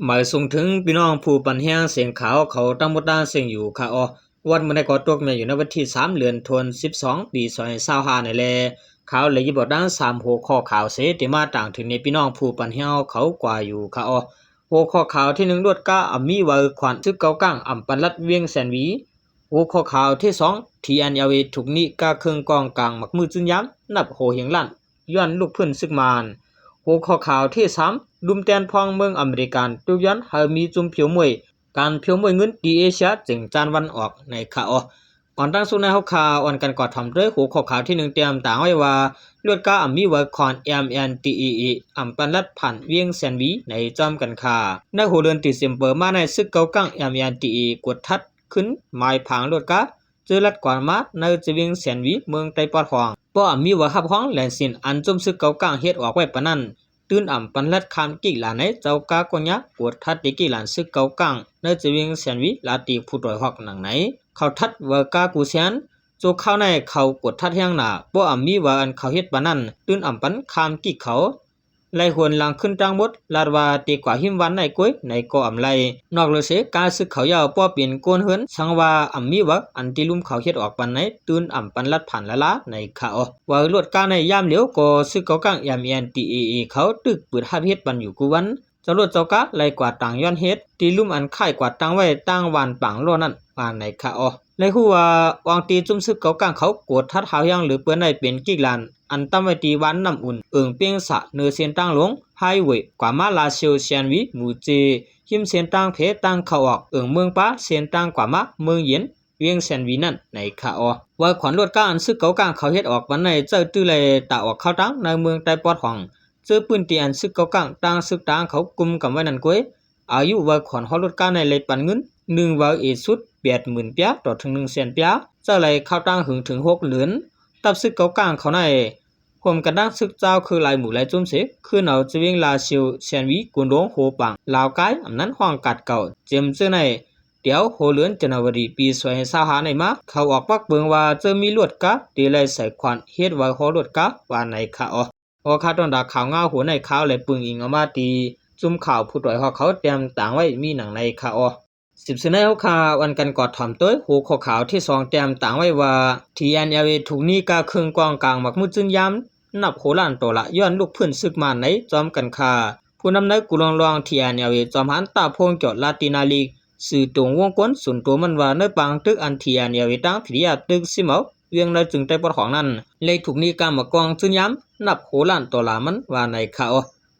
ໝາຍສົ່ງເຖິງພີ່ນ້ອງຜູ້ປັນແຮງສຽງຂາວເຂົາທັງໝົດທັງເຊິ່ງຢູ່ຄະອໍ. ວັນມື້ໃດກໍຕົກແມ່ນຢູ່ໃນວັນທີສາມ ເດືອນທັນວາ ສິບສອງ ປີສອງພັນຊາວຫ້ານີ້ແຫຼະ. ຂ່າວລະຍິບອອກທັງສາມຫົວຂໍ້ຂ່າວເສ ທີ່ມາຕາງເຖິງໃນພີ່ນ້ອງຜູ້ປັນແຮງເຂົາກວ່າຢູ່ຄະອໍ. ຫົວຂໍ້ຂ່າວທີໜຶ່ງ ລວດກ້າອຳມີວາເອີຄວານ ຊຶກເກົາກ້າງອຳປັນລັດວຽງແສນຫວີ. ຫົວຂໍ້ຂ່າວທີສອງ ທີເອັນແອລເອ ຖືກນິກາເຄື່ອງກອງກາງໝາກມືຈືນຍາມ ນັບຫົວເຮງລ້ານ ຍ້ອນລຸກຟື້ນຊຶກມານ. ຫົວຂໍ້ຂ່າວທີສາມ ລຸ່ມແຕນພອງເມືອງອາເມລິກັນ ຕຸກຍ້ອນໃຫ້ມີຈຸ້ມຜິວມວຍ ການຜິວມວຍເງິນທີ່ເອເຊຍເຈັງຈານວັນອອກໃນຄະອໍ. ກ່ອນຕັ້ງສູ່ໃນເຮົາຄາ ອ່ອນກັນກວາດຖອມດ້ວຍຫົວຂໍ້ຂ່າວທີໜຶ່ງ ຕຽມຕາງໄວ້ວ່າ ລວດກ້າອຳມີວາເອີຄວານ ເອັມເອັນທີເອ ອຳປັນລັດຜ່ານວຽງແສນຫວີໃນຈອມກັນຄາ. ໃນຫົວເດືອນເດເຊມເບີມາໃນ ຊຶກເກົາກ້າງ ເອັມເອັນທີເອ ກວດທັດ ຂຶ້ນໝາຍຜາງລວດກ້າ ເຈີລັດກວາມາໃນເຈວຽງແສນຫວີ ເມືອງໄຕປອດຫອງ ບໍ່ອຳມີວາຮັບຮອງແລນຊິນ ອັນຈຸ້ມຊຶກເກົາກ້າງເຮັດອອກໄວ້ປານນັ້ນ ຕື່ນອຳປັນລັດຄາມກິກຫຼານໃນເຈົ້າກາໂກຍາ ກວດທັດຕິກິກຫຼານຊຶກເກົາກ້າງໃນເຈວຽງແສນຫວີ ລາຕີຜູ້ຕອຍຮອກໜັງໃນ ເຂົາທັດວາກາກູແຊນ ໂຈຄາວໃນເຂົາກວດທັດແຮງໜາ ບໍ່ອຳມີວາອັນເຂົາເຮັດປານນັ້ນ ຕື່ນອຳປັນຄາມກິກເຂົາ ໄລ່ຫວນຫຼັງຂຶ້ນທັງໝົດ ລາດວ່າເຕະກວ່າຫິມວັນໃນກ້ວຍໃນກໍອຳໄລ. ນອກເລີເສກາຊຶກເຂົາເຍົາບໍ່ເປັນໂກນເຮືອນ ສັງວ່າອຳມີວາອັນທີ່ລຸ່ມເຂົາເຮັດອອກປັນໃນ ຕື່ນອຳປັນລັດຜ່ານລາລາໃນຄະອໍ. ວ່າລວດກ້າໃນຍາມຫຼຽວກໍຊຶກເກົາກ້າງ ເອັມເອັນທີເອ ເຂົາຕຶກເປີດຮັບເຮັດປັນຢູ່ກູວັນ. ເຈົ້າລົດເຈົ້າກາໄລ່ກວາດຕາງຍ້ອນເຮັດ ທີ່ລຸ່ມອັນຄ້າຍກວາດຕັ້ງໄວ້ຕາງວານປາງລໍ້ນັ້ນ ວ່າໃນຄະອໍ. ໄດ້ຮູ້ວ່າ ອອງຕີຈຸ້ມຊຶກເກົາກ້າງເຂົາກວດທັດຫາວແຮງຫຼືເປິນໄດ້ເປັນກິກຫຼານ ອັນຕຳໄວ້ທີ່ວານນ້ຳອຸ່ນ ເອີງເປງສະ ເນີເສັ້ນທາງຫຼວງ ໄຮເວ ກວາມາລາຊິວ ແຊນຫວີ ໝູ່ເຈ ຮິມເສັ້ນທາງເພ ທາງເຂົ້າອອກ ເອີງເມືອງປາ ເສັ້ນທາງກວາມາເມືອງເຢັນ ວຽງແສນຫວີນັ້ນໃນຄະອໍ. ວ່າຂວັນລວດກ້າອັນຊຶກເກົາກ້າງເຂົາເຮັດອອກວັນໃນ ເຈົ້າຕື້ໄລ່ຕາອອກເຂົ້າທາງໃນເມືອງໄຕປອດຫອງ ເຈີພື້ນທີ່ອັນຊຶກເກົາກ້າງ ຕ່າງຊຶກຕ່າງເຂົາກຸມກຳໄວ້ນັ້ນກ້ວຍ ອາຍຸວາຂວັນຮອດລວດກ້າໃນໄລ່ປັນເງິນ ໜຶ່ງວາເອດສຸດ ແປດໝື່ນປຽ ຕໍ່ເຖິງ ໜຶ່ງແສນປຽ ເຈົ້າໄລ່ເຂົ້າຕັ້ງຫຶງເຖິງ ຫົກເດືອນ. ທັບຊຶກເກົາກ້າງເຂົາໃນ ຮ່ວມກັນຕັ້ງຊຶກເຈົ້າຄືຫຼາຍໝູ່ຫຼາຍຈຸ້ມເສ ຄືເອົາຈະວຽງລາຊິວ ແຊນຫວີ ກຸນໂດງ ໂຮປາງ ລາວກາຍ ອຳນານຫ້ອງກາດເກົ່າ ເຈມເຈີໃນ ແຖວຫົວເດືອນຈັນນາວາຣີ ປີສອງພັນຊາວຫ້າໃນມາ ເຂົາອອກປັກເບິ່ງວ່າຈະມີລວດກ້າ ທີ່ໄລ່ໃສ່ຂວັນເຮັດວາຮອດລວດກ້າ ວ່າໃນຄະອໍ. ອອກຂ່າວຕອນດາຂ່າວງາວຫົວໃນຂ່າວ ແລະ ປຶງອີງເອົາມາທີ່ຈຸ້ມຂ່າວຜູ້ຕອຍຮອກເຂົາແຕ້ມຕາງໄວ້ມີໜັງໃນຄະອໍ. ສິບສະແນວຂ່າວ ອັນກັນກອດຖ່ອມໂຕຍ ຫົວຂໍ້ຂ່າວທີສອງ ແຕ້ມຕາງໄວ້ວ່າ ທີເອັນແອລເອ ຖືກໜີກາເຄື່ອງກອງກາງໝາກມືຈືນຍາມ ນັບຫົວລ້ານໂຕລະ ຍ້ອນລຸກຟື້ນຊຶກມານໃນຈອມກັນຄາ. ຜູ້ນຳໃນກຸລອງລອງ ທີເອັນແອລເອ ຈອມຫານ ຕາ ພົງຈອດ ລາຕີນາລິກ ຊື່ຕົງວົງກົນ ສ່ວນຕົວມັນວ່າ ໃນປາງຕຶກອັນ ທີເອັນແອລເອ ຕັ້ງພິທະຍາຕຶກຊິມເອົາ ວຽງໃນຈຶ່ງໃຕ້ປອດຂອງນັ້ນ ໄດ້ຖືກໜີກາໝາກກອງຈືນຍາມ ນັບຫົວລ້ານໂຕລາມັນ ວ່າໃນຂ່າວ.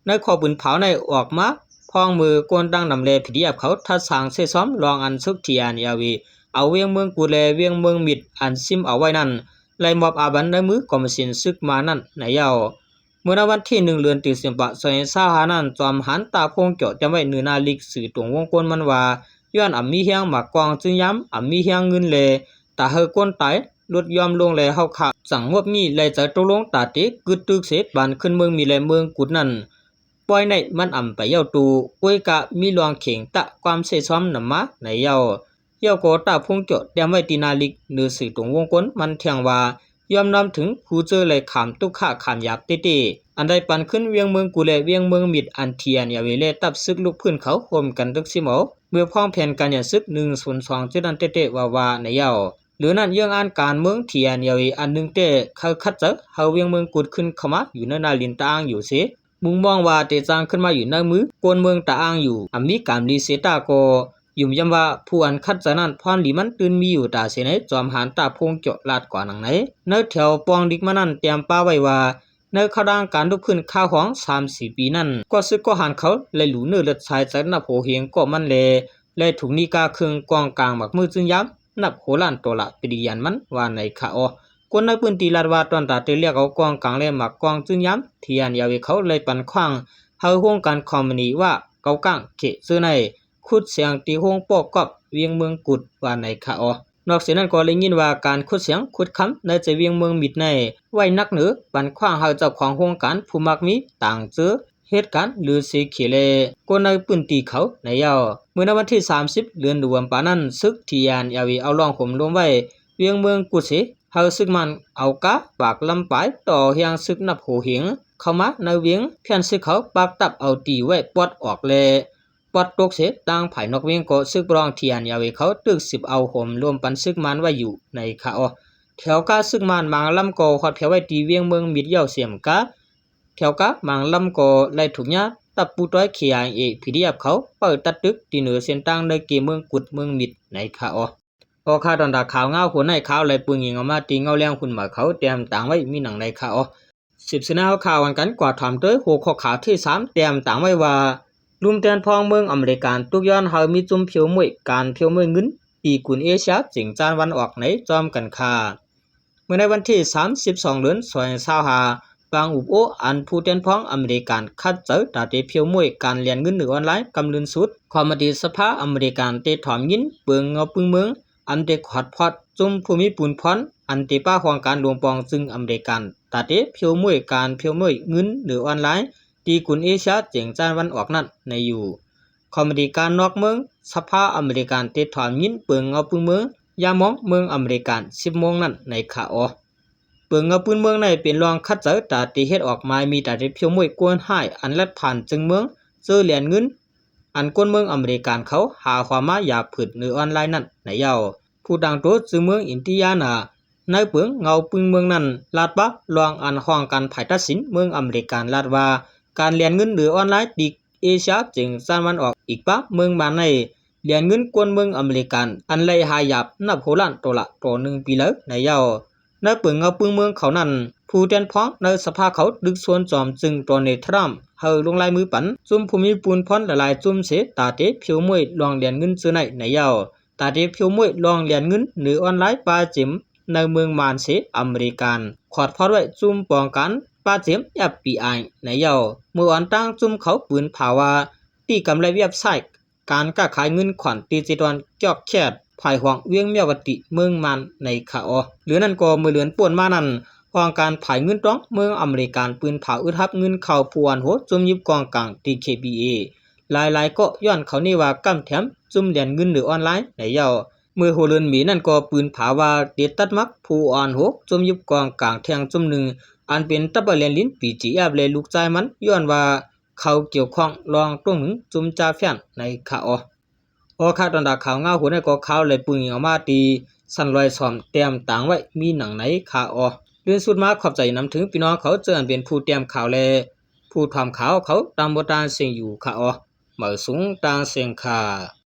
ໃນຂໍ້ປືນເຜົາໃນອອກມາ ພ້ອມມືກວນຕັ້ງນຳແລ ພີດີເອັຟ ເຂົາທັດສ້າງເຊຊອມ ລອງອັນຊຶກ ທີເອັນແອລເອ ເອົາວຽງເມືອງກຸດ ແລະ ວຽງເມືອງມິດ ອັນຊິມເອົາໄວ້ນັ້ນ ໄດ້ມອບອາບັນໃນມືກອມມະສິນຊຶກມານັ້ນໃນເຍົາ. ເມື່ອໃນວັນທີໜຶ່ງ ເດືອນ December ສອງພັນຊາວຫ້ານັ້ນ ຈອມຫານ ຕາ ພົງຈອດ ຈຳໄວ້ເນີນາລິກ ຊື່ຕົງວົງກົນມັນວ່າ ຍ້ອນອຳມີແຮງໝາກກອງຈືນຍາມ ອຳມີແຮງເງິນ ແລະ ຕາເຮີກວນຕາຍ ລົດຍອມລົງ ແລະ ເຮົາຂ້າຈັ່ງງົບມີໄລ່ໃຈຕົກລົງ ຕາເຕະກຶດຕຶກເສ ບານຂຶ້ນເມືອງມິດ ແລະ ເມືອງກຸດນັ້ນ ປ່ອຍໃນມັນອຳໄປເຍົາຕູ ກວຍກະມີລອງເຂງຕະຄວາມເຊຊອມນຳມາໃນເຍົາ. ເຍົາກໍຕາ ພົງຈອດ ແຕ້ມໄວ້ທີ່ນາລິກ ເນີຊື່ຕົງວົງກົນມັນແທງວ່າ ຍອມນອມເຖິງຜູ້ເຈີ ແລະ ຂາມທຸກຂະຂາມຢາກເຕະໆ ອັນໄດ້ປັນຂຶ້ນວຽງເມືອງກຸດ ແລະ ວຽງເມືອງມິດ ອັນ ທີເອັນແອລເອ ແລະ ທັບຊຶກລຸກຟື້ນເຂົາຮ່ວມກັນຕຶກຊິມເອົາ ເມື່ອພ້ອມແຜນການຫຍັນຊຶກ ໜຶ່ງສູນສອງເຈັດ ນັ້ນເຕະໆວ່າໆໃນເຍົາ. ຫຼືນັ້ນ ເຍືອງອ່ານການເມືອງ ທີເອັນແອລເອ ອັນໜຶ່ງແຕ່ເຂົາຂັດໃຈເຮົາວຽງເມືອງກຸດຂຶ້ນເຂົ້າມາຢູ່ໃນໜ້າດິນຕາອ່າງຢູ່ເສ ມຸງມອງວ່າເຕະຈ້າງຂຶ້ນມາຢູ່ໃນມື ກົນເມືອງຕາອ່າງຢູ່ ອຳມີກາມລີເສຕາກໍ ຢືນຢັນວ່າຜູ້ອັນຂັດໃຈນັ້ນ ພອນດີມັນຕື່ນມີຢູ່ຕາເສໃນ ຈອມຫານ ຕາ ພົງຈອດ ລາດກວ່າໜັງໃນ. ໃນແຖວປ່ອງດິກມານັ້ນ ແຕ້ມປະໄວ້ວ່າ ໃນຂະຫວ່າງການລຸກຂຶ້ນຄາວຮອງສາມສີ່ປີນັ້ນ ກໍຊຶກກໍຫານເຂົາໄລ່ຫຼູເນີເລືອດຊາຍໃຈນັບຫົວເຮງກໍມັນແລ ແລະ ຖືກໜີກາເຄື່ອງກອງກາງໝາກມືຈືນຍາມ ນັບຫົວລ້ານໂຕລະ ປະດິກຍັນມັນ ວ່າໃນຄະອໍ. ຄົນໃນພື້ນທີ່ລາດວ່າ ຕອນຕາເຕະລຽກເອົາກອງກາງ ແລະ ໝາກກອງຈືນຍາມ ທີເອັນແອລເອ ເຂົາໄລ່ປັນຂວ້າງ ເຮົາໂຮງການຄອມພານີວ່າ ເກົາກ້າງ ເຂດເຈີໃນ ຂຸດແສງທີ່ໂຮງປໍກອບ ວຽງເມືອງກຸດ ວ່າໃນຄະອໍ. ນອກເສຍນັ້ນກໍໄດ້ຍິນວ່າ ການຂຸດແສງຂຸດຄຳໃນໃຈວຽງເມືອງມິດໃນ ໄວ້ໜັກເໜີ ປັນຂວ້າງໃຫ້ເຈົ້າຂອງໂຮງການຜູ້ມັກມີຕາງເຈີ ເຫດການ ຫຼື ເສເຂ ແລະ ຄົນໃນພື້ນທີ່ເຂົາໃນເຍົາ. ເມື່ອໃນວັນທີສາມສິບ ເດືອນໂນເວັມເບີນັ້ນ ຊຶກ ທີເອັນແອລເອ ເອົາລ່ອງໂຫມລວມໄວ້ວຽງເມືອງກຸດເສ ເຮົາຊຶກມັນເອົາກາປາກລຳປາຍ ຕໍ່ແຮງຊຶກນັບຫົວເຮງເຂົ້າມາໃນວຽງ ແຜນຊຶກເຂົາປັກຕັບເອົາຕີໄວ້ປອດອອກ ແລະ ປອດຕົກເສຍ. ທາງຝ່າຍນອກວຽງກໍ ຊຶກປະລອງ ທີເອັນເອລເອ ເຂົາ ຕຶກສືບເອົາໂຮມລວມປັນຊຶກມານໄວ້ຢູ່ໃນຄາວ. ແຖວກາຊຶກມານບາງລຳກໍຮອດແພວໄວ້ທີ່ວຽງເມືອງມິດແລ້ວ ເສຍມກາ ແຖວກາບາງລຳກໍໄດ້ຖືກຍາດ ຕັບປູຕ້ອຍ ເຄໄອເອ ພີດີເອັຟ ເຂົາເປີດຕັດຕຶກທີ່ເໜືອເສັ້ນທາງໃນເຂດເມືອງກຸດ ເມືອງມິດໃນຄາວ. ອອກຂ່າວຕອນຕາຂ່າວງາວຫົວໃນຂ່າວ ແລະ ປຶງອີງອອກມາທີ່ເງົາແລງຮຸ່ນໝາເຂົາ ແຕ້ມຕາງໄວ້ມີໜັງໃນຄາວ. ສິບສະແນວຂ່າວອັນກັນ ກວາດຖອມໂດຍຫົວຂໍ້ຂ່າວທີສາມ ແຕ້ມຕາງໄວ້ວ່າ ລຸ່ມແຕ່ນພ້ອງເມືອງອາເມລິກັນ ຕຸກຍ້ອນໃຫ້ມີຈຸ້ມພຽວມ້ວຍ ການພຽວມ້ວຍເງິນ ຕີກຸນເອເຊຍເຈັງຈານວັນອອກໃນຈອມກັນຄ່າ. ເມື່ອໃນວັນທີສາມ ສິບສອງເດືອນ ສອງພັນຊາວຫ້າ ບາງອຸບໂອ ອັນຜູ້ແຕ່ນພ້ອງອາເມລິກັນຂັດໃຈຕາເຕພຽວມ້ວຍການແລ່ນເງິນເໜືອອອນລາຍກຳເລີນສຸດ ຄອມມະຕິສະພາອາເມລິກັນໄດ້ຖອມຍິນເບິ່ງເງົາປຶ້ງເມືອງ ອັນໄດ້ຂອດພອດຈຸ້ມຜູ້ມີປຸນພອນ ອັນໄດ້ປະຫ້ອງການລວມປອງຊຶ້ງອາເມລິກັນ ຕາເຕພຽວມ້ວຍການພຽວມ້ວຍເງິນເໜືອອອນລາຍ ຕີກຸນເອເຊຍເຈັງຈານວັນອອກນັ້ນໃນຢູ່. ຄອມມະຕິການນອກເມືອງ ສະພາອາເມລິກັນໄດ້ຖອມຍິນເບິ່ງເງົາປຶ້ງເມືອງ ຍາມມອງເມືອງອາເມລິກັນ ສິບໂມງນັ້ນໃນຄາວ. ເບິ່ງເງົາປຶ້ງເມືອງໃນເປັນລອງຂັດໃຈຕາເຕເຮັດອອກມາຍມີຕາເຕພຽວມ້ວຍກວນຫາຍ ອັນລັດຜ່ານເຊິ່ງເມືອງ ເຈີແລ່ນເງິນ ອັນຄົນເມືອງອາເມລິກັນເຂົາຫາຄວາມມາຢາເຜິດເໜືອອອນລາຍນັ້ນໃນເຍົາ. ຜູ້ຕາງໂຕເຊິ່ງເມືອງອິນຕິຍານາ ໃນເບິ່ງເງົາປຶ້ງເມືອງນັ້ນລາດວ່າ ລອງອັນຫ້ອງການຝ່າຍຕັດສິນເມືອງອາເມລິກັນລາດວ່າ ການແລ່ນເງິນເໜືອອອນລາຍ ຕີເອເຊຍເຈັງຈານວັນອອກອີກປະເມືອງມານໃນ ແລ່ນເງິນຄົນເມືອງອາເມລິກັນ ອັນໄລ່ຫາຢາບນັບຫົວລ້ານໂດລາຕໍ່ໜຶ່ງປີແລ້ວໃນເຍົາ. ໃນເບິ່ງເງົາປຶ້ງເມືອງເຂົານັ້ນ ຜູ້ແຕ່ນພ້ອງໃນສະພາເຂົາດຶກຊວນຈອມຊຶງໂດນັລ ທຣຳ ໃຫ້ລົງລາຍມືປັນຈຸ້ມຜູ້ມີປຸນພອນຫຼາຍໆຈຸ້ມເສຍ ຕາເຕພຽວມ້ວຍລອງແລ່ນເງິນເທື່ອໃນໃນເຍົາ. ຕາເຕພຽວມ້ວຍລອງແລ່ນເງິນເໜືອອອນລາຍປາເຈັມໃນເມືອງມານເສຍ ອາເມລິກັນຂອດພອດໄວ້ຈຸ້ມປ້ອງກັນປາເຈັມ ເອັຟບີໄອ ໃນເຍົາ. ເມື່ອອອນຕາງຈຸ້ມເຂົາປືນຜາວ່າ ຕີກຳໄລເວັບໄຊ ການຄ້າຂາຍເງິນຂວັນດິຈິຕອນກອກແຄດ ພາຍຫ້ອງວຽງແມວວັດຕິເມືອງມານໃນຄາວ. ຫຼືນັ້ນກໍເມື່ອເດືອນປົນມານັ້ນ ຫ້ອງການຜາຍເງິນຕ້ອງເມືອງອາເມລິກັນ ປືນຜາອຶດຮັບເງິນເຂົ້າຜູ້ອ່ອນໂຫ ຈຸ້ມຍິບກອງກາງ ດີເຄບີເອ ຫຼາຍໆກໍຍ້ອນເຂົານີ້ວ່າກຳແຖມຈຸ້ມແລ່ນເງິນເໜືອອອນລາຍໃນເຍົາ. ເມື່ອຫົວເດືອນເມນັ້ນກໍປືນຜາວ່າເຕະຕັດມັກຜູ້ອ່ອນໂຫ ຈຸ້ມຍິບກອງກາງແທ່ງຈຸ້ມໜຶ່ງ ອັນເປັນຕະປະແລນລິນ ບີຈີເອັຟ ແລະ ລູກຊາຍມັນ ຍ້ອນວ່າ ເຂົາກ່ຽວຂ້ອງລອງຕົວະໜຶ່ງຈຸ້ມຈາແຟນໃນຄາວ. ອອກຂ່າວຕອນຕາຂ່າວງາວຫົວໃນກໍຂ່າວໄຫຼປຶງອອກມາທີ່ຊັ້ນລອຍສອມ ແຕ້ມຕາງໄວ້ມີໜັງໃນຄາວ. ເລື່ອງສຸດມາຂອບໃຈນຳເຖິງພີ່ນ້ອງເຂົາເຈົ້າອັນເປັນຜູ້ແຕ້ມຂ່າວ ແລະ ຜູ້ຖອມຂ່າວເຂົາຕາມບົດຕາງເສັງຢູ່ຄາວ. ເໝີສູງຕາງເສັງຄ່າ.